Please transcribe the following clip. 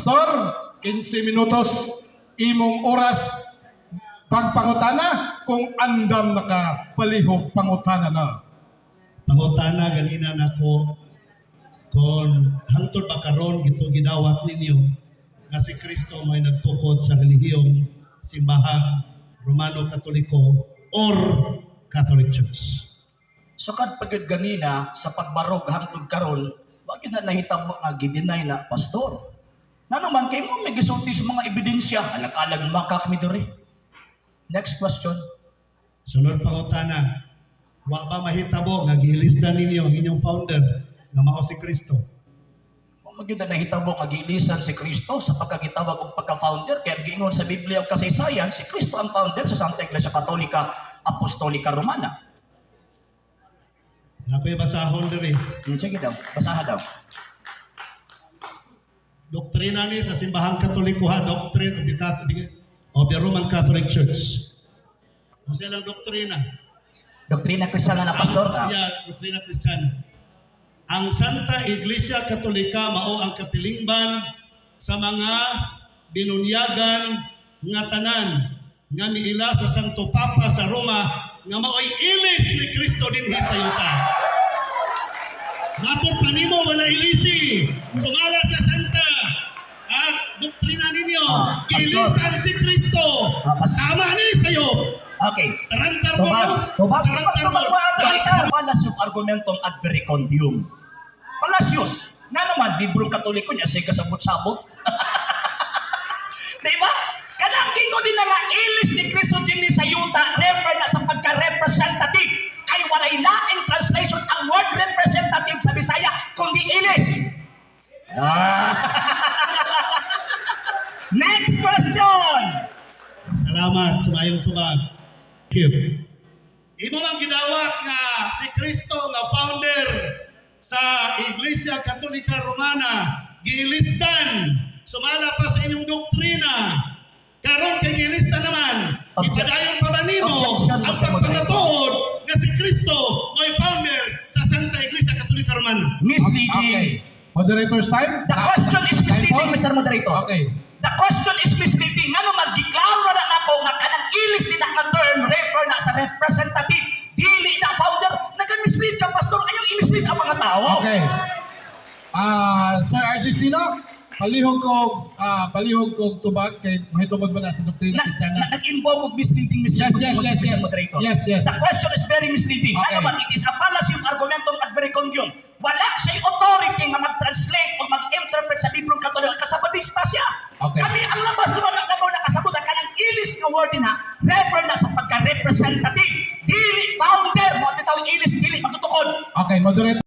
Pastor, 15 minutos imong oras pagpangutana. Kung andam na ka, palihog pangutana na. Pangutana ganina nako kung hangtod ba karon gito gidawat ninyo nga si Kristo may nagtukod sa relihiyong Simbahang Romano Katoliko or Catholic Church. Sukad pa gyud ganina sa pagbarog hangtod karon, wa gyud na nahitabo nga gi-deny na, Pastor. Ngano man kay mo may gisulti sa mga ebidensya, alag-alag makak mi diri. Next question. Sunod pangutana, wa ba mahitabo nga giilisdan ninyo ang inyong founder nga mao si Kristo? Wa man gyud na nahitabo nga giilisan si Kristo sa pagkagitawag og pagka-founder, kay ang giingon sa Biblia ug kasaysayan, si Kristo ang founder sa Santa Iglesia Katolika Apostolika Romana. Nakoy basahon diri. Sige daw, basaha daw. Doktrina ni sa Simbahang Katoliko ha, doctrine of the Roman Catholic Church. Unsa ilang doktrina? Doktrina Kristiyana na, Pastor. Ah. Yeah, doktrina Kristiyana. Ang Santa Iglesia Katolika mao ang katilingban sa mga binunyagan nga tanan nga niila sa Santo Papa sa Roma nga mao'y ilis ni Kristo dinhi sa yuta. Matod pa nimo wala ilisi. Sumala sa Santa at doktrina ninyo, Pastor. giilisan si Kristo. Pastor. Tama ni sa'yo. Okay. Tarantar mo. Tubag, tubag, tubag, Tarantar tubag, mo. tubag, tubag. Fallacy of argumentum ad verecundiam. Fallacious. Nga naman, librong Katoliko niya, say kasabot-sabot. Di ba? Kanang gingo din na nga, ilis ni Kristo din sa yuta, refer na sa pagka-representative. Kay walay laing translation ang word "representative" sa Bisaya, kundi "ilis." Ah. Next question! Salamat sa mayong tubag. Thank you. Imo lang gidawat nga si Kristo nga founder sa Iglesia Katolika Romana giilistan sumala pa sa inyong doktrina. Karon kay giilistan naman, ipadayon pa ba nimo Objection, ang Mr. Moderator. pagpamatuod nga si Kristo mo'y founder sa Santa Iglesia Katolika Romana? Misleading. Okay. Moderator's time? The question is misleading, Time pause? Mr. Moderator. Okay. The question is misleading. Ngano man giklaro na nako nga kanang ilis din na nga term refer na sa representative, dili na founder. Naga-mislead ka, Pastor. Ayaw i-mislead ang mga tao. Okay. Sir RG Sino, palihog kog tubag kay mahitungod ba na sa doktrina Na, Kristiyana? Nag-invoke og misleading, Mr. Yes. Mr. Moderator. Yes. The question is very misleading. Okay. Ngano man, it is a fallacy of argumentum ad verecundiam. Wala siya'y authority nga mag-translate o mag-interpret sa librong Katoliko. Kasabadista siya. Okay. Kami ang labas naman ang labaw nakasabot ang kanang ilis nga word na refer na sa pagka-representative. Dili founder. Mo bitaw ilis, dili magtutukod. Okay, moderator.